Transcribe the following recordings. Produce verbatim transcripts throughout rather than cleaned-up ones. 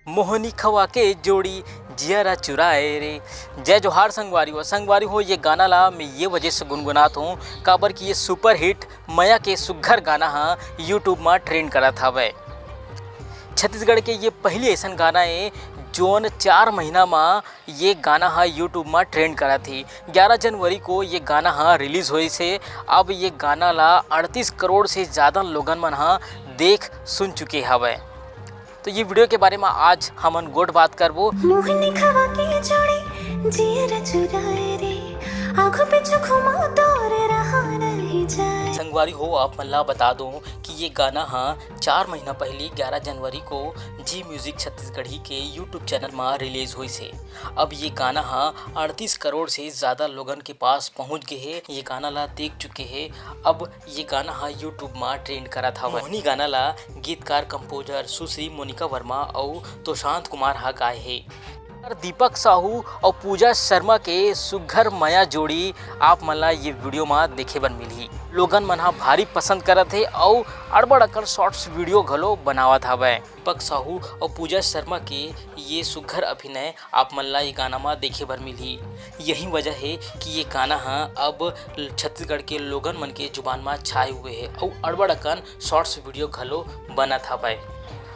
मोहनी खवा के जोड़ी जियरा चुराए रे। जय जोहार संगवारी हो। संगवारी हो, ये गाना ला मैं ये वजह से गुनगुनात हूँ, काबर कि ये सुपरहिट मया के सुग्घर गाना हा YouTube मा ट्रेंड करत हवय। छत्तीसगढ़ के ये पहली ऐसन गाना ए, जोन चार महीना मा ये गाना हा YouTube मा ट्रेंड करत ही। ग्यारह जनवरी को ये गाना हा रिलीज होइस हे। अब ये गाना ला अड़तीस करोड़ से ज़्यादा लोगन मन हा देख सुन चुके हवय। तो ये वीडियो के बारे में आज हमन गोठ बात करबो। मोहनी खवा के जोड़ी जियरा चुराए रे, आगू पीछू घुमा तोर रहा नहीं जाए। संगवारी हो, आप मन ला बता दूं कि ये गाना हा चार महीना पहली ग्यारह जनवरी को जी म्यूजिक छत्तीसगढ़ी के YouTube चैनल मा रिलीज होइस हे। अब ये गाना हा अड़तीस करोड़ से ज़्यादा लोगन के पास पहुंच गए हे। ये गाना ला देख चुके हे। अब ये गाना हा YouTube मा ट्रेंड करत हवय। मोहनी गाना ला गीतकार कंपोजर सुश्री मोनिका वर्मा अउ तोशांत कुमार हा गाए हे। दीपक साहू अउ पूजा शर्मा के सुग्घर मया जोड़ी आप मन ला ये वीडियो मा देखे बर मिलही। लोगन मन हा भारी पसंद करत हे अउ अड़बड़ अकन शॉर्ट्स वीडियो घलो बनावत हवय। दीपक साहू अउ पूजा शर्मा के ये सुग्घर अभिनय आप मन ला ये गाना मा देखे बर मिलही। यही वजह हे कि ये गाना हा अब छत्तीसगढ़ के लोगन मन के जुबान मा छाए हुए हे अउ अड़बड़ अकन शॉर्ट्स वीडियो घलो बनत हवय।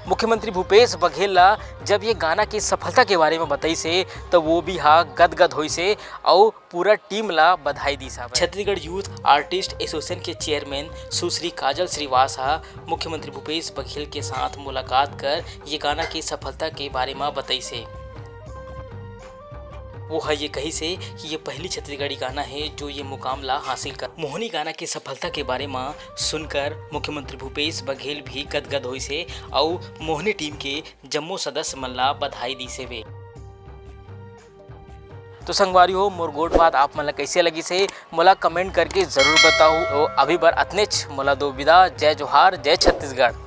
मुख्यमंत्री भूपेश बघेल ला जब ये गाना के सफलता के बारे में बताइस हे, त वो भी हा गदगद होइस हे अउ पूरा टीम ला बधाई दिस हवय। छत्तीसगढ़ यूथ आर्टिस्ट एसोसिएशन के चेयरमैन सुश्री काजल श्रीवास हा मुख्यमंत्री भूपेश बघेल के साथ मुलाकात कर ये गाना की सफलता के बारे में बताइस हे। वो ह ये कहिस हे कि ये पहली छत्तीसगढ़ी गाना हे जो ये मुकाम ला हासिल कर। मोहनी गाना की सफलता के बारे में सुनकर मुख्यमंत्री भूपेश बघेल भी गदगद होइस हे अउ मोहनी टीम के जम्मो सदस्य मन ला बधाई दिस हेवे। तो संगवारी हो, मोर गोठ बात आप मन ला कइसे लगिस हे, मोला कमेंट करके जरूर बताहू। तो अभी बर अतनेच, मोला दो विदा। जय जोहार, जय छत्तीसगढ़।